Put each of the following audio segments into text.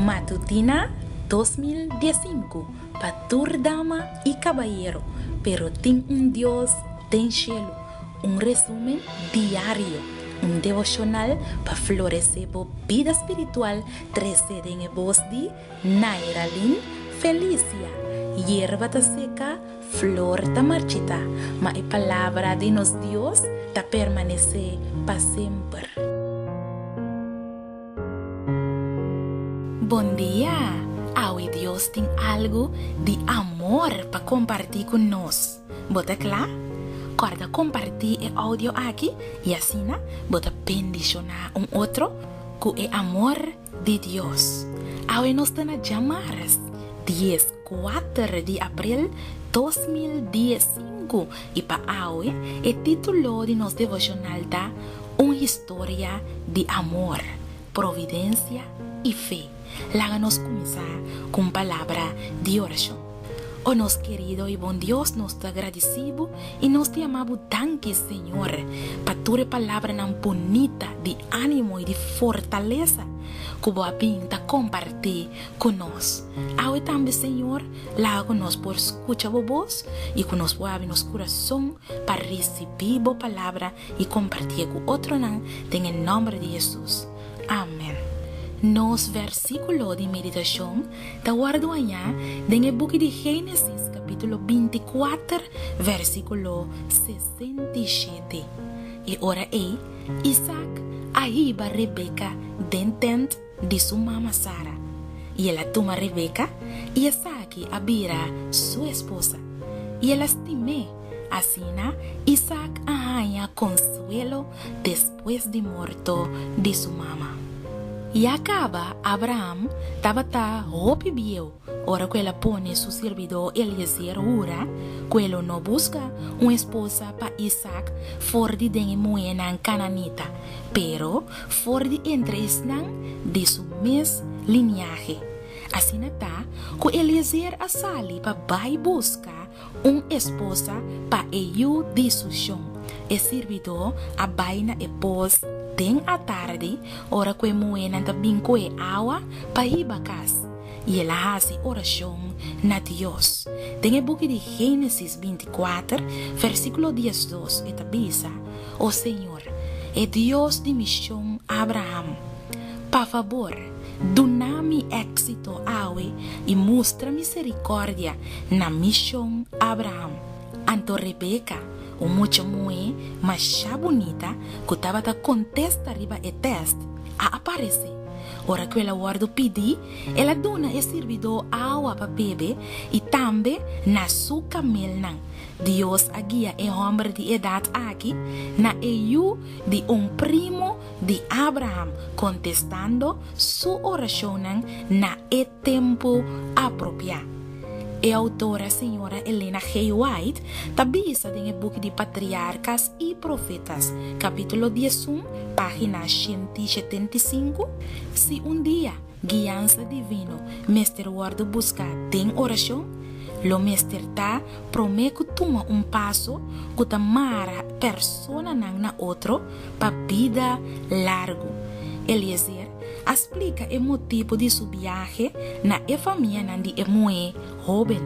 Matutina 2015 pa tur dama i kabayero, pero tin un Dios den shelu. Un resumen diario, un devoshonal pa floresé bo bida spiritual trese den e bos di Nairalyn Felicia. Yerba ta seka, flor ta marchitá, ma e palabra di nos Dios ta permanesé pa semper. Bon dia! Awe Dios tin algu di amor pa kompartí ku nos. Bo ta kla? Kòrda kompartí e oudio aki i asina bo ta bendishoná un otro ku e amor di Dios. Awe nos ta na djamars, 14 di aprel 2015 i pa awe e título di nos devoshonal ta Un historia di amor, providensia i fe. Laga nos kuminsá ku un palabra di orashon. O nos kerido i bon Dios, nos ta gradisí bo i nos ta yama bo danki, Señor, pa tur e palabranan bunita di ánimo i di fortalesa ku bo a bin ta kompartí ku nos. Awe tambe, Señor, laga ku nos por skucha bo bos i ku nos por habri nos kurason pa risibí bo palabra i kompartié ku otronan den e nòmber di Hesus. Amèn. Nos versíkulo di meditashon ta wòrdu hañá den e buki di Génesis kapítulo 24 versíkulo 67. E ora ei, Isak a hiba Rebeka den tènt di su mama Sara, i el a tuma Rebeka, i esaki a bira su esposa, i el a stim'é. Asina Isak a haña konsuelo despues di morto di su mama. Ya kaba Abraham tabata hopi bieu ora ku el a pone su sirbidó Eliezer hura ku e lo no buska un esposa pa Isak for di den e muhénan kananita, pero for di entre esnan di su mes liniahe. Asina ta ku Eliezer a sali pa bai buska un esposa pa e yu di su shon. E sirbidó a bai na e pos den atardi ora ku e muhénan ta bin kohe awa pa hiba kas, i el a hasi orashon na Dios. Den e buki di Génesis 24, versíkulo 12, e ta bisa, O señor, e Dios di mi shon Abraham, pa fabor, Duna mi éxito awe i mustra miserikòrdia na mi shon Abraham. Anto Rebeka, un mucha muhé mashá bunita ku tabata kontesta riba e tèst, a aparesé. Ora ku el a wòrdu pidí, el a duna e sirbidó awa pa bebe i tambe na su kamelnan. Dios a guia e hòmber di edat aki na e yu di un primo di Abraham, kontestando su orashonnan na e tempu apropiá. E outora señora Elena G. White ta bisa den e buki di Patriarkas i Profetas, kapítulo 11, página 175, Si un dia guiansa divino mester wòrdu buská den orashon, lo mester ta promé ku tuma un paso ku ta mara personanan na otro pa bida largu. Eliezer a splika e motibu di su biahe na e famianan di e muhé hóben.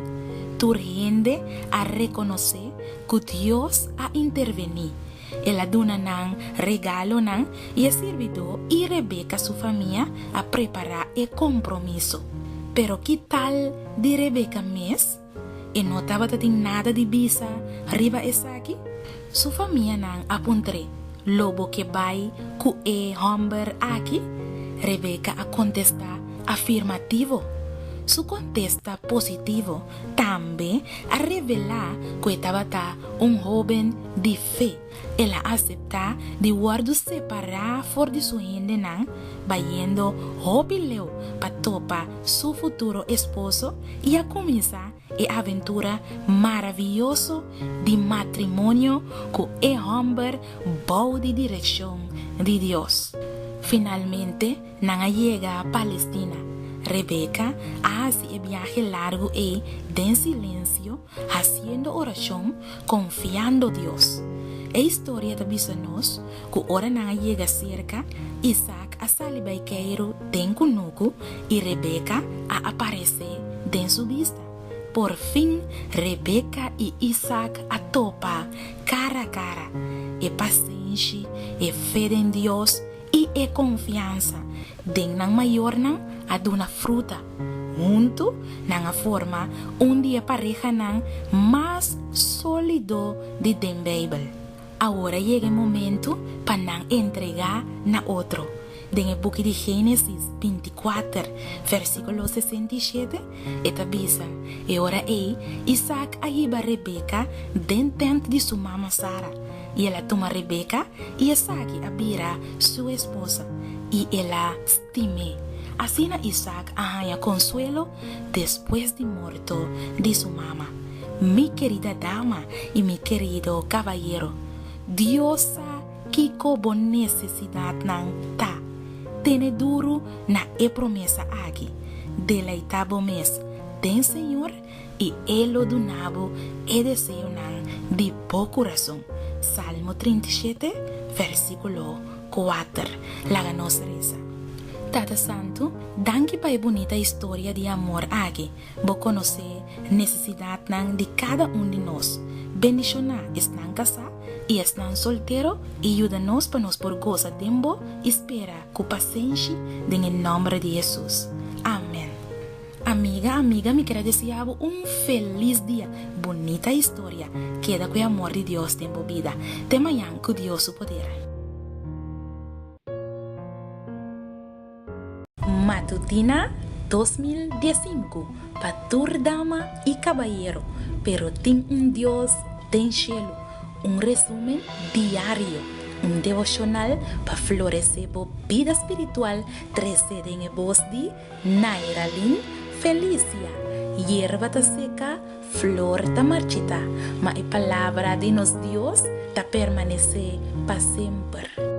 Tur hende a rekonosé ku Dios a intervení. El a duna nan regalonan i e sirbidó i Rebeka su famia a prepará e kompromiso. Pero ki tal di Rebeka mes? E no tabata tin nada di bisa riba esaki? Su famianan a puntr'é, Lo bo ke bai ku e hòmber aki? Rebeka a kontestá afirmativo. Su kontesta positivo tambe a revelá ku e tabata un hóben di fe. El a aseptá di wòrdu separá for di su hendenan, bayendo hopi leu pa topa su futuro esposo i a kuminsá e aventura maravioso di matrimonio ku e hòmber bou di direkshon di Dios. Finalmente, nan a yega Palestina. Rebeka a hasi e biahe largu ei den silensio, hasiendo orashon, konfiando Dios. E historia ta bisa nos ku ora nan a yega serka, Isak. a sali bai keiru den kunuku i Rebeka a aparesé den su bista. Por fin Rebeka i Isak a topa kara kara. E pasenshi, e fe den Dios i e konfiansa den nan mayornan a duna fruta. Huntu nan a forma un di e parehanan mas sólido di den Beibel. Awor a yega e momentu pa nan entregá na otro. Den e buki di Génesis bintikuater, versíkulo 67, e ta bisa, E ora ei Isak a hiba Rebeka den tènt di su mama Sara, i el a tuma Rebeka, i esaki a bira su esposa, i el a stim'é. Asina Isak a haña konsuelo despues di morto di su mama. Mi kerida dama i mi kerido kabayero, Dios sa kiko bo nesesidatnan ta. Tene duru na e promesa aki, Deleitá bo mes den Señor i E lo duna bo e deseonan di bo kurason. Salmo 37, versíkulo 4. Laga nos resa. Tata Santu, danki pa e bunita historia di amor aki. Bo konosé nesesidatnan di kada un di nos. Bendishoná esnan kasá i esnan soltero i yuda nos pa nos por gosa den Bo i spera ku pasenshi den e nòmber di Hesus. Amèn. Amiga, amiga mi ker a deseá bo un felis dia. Bunita historia. Keda ku e amor di Dios den bo bida. Te mañan ku Dios su poder. Matutina 2015 pa tur dama i kabayero, pero tin un Dios den shelu, un resumen diario, un devoshonal pa floresé bo bida spiritual trese den e bos di Nairalyn Felicia. Yerba ta seka, flor ta marchitá, ma e palabra di nos Dios ta permanesé pa semper.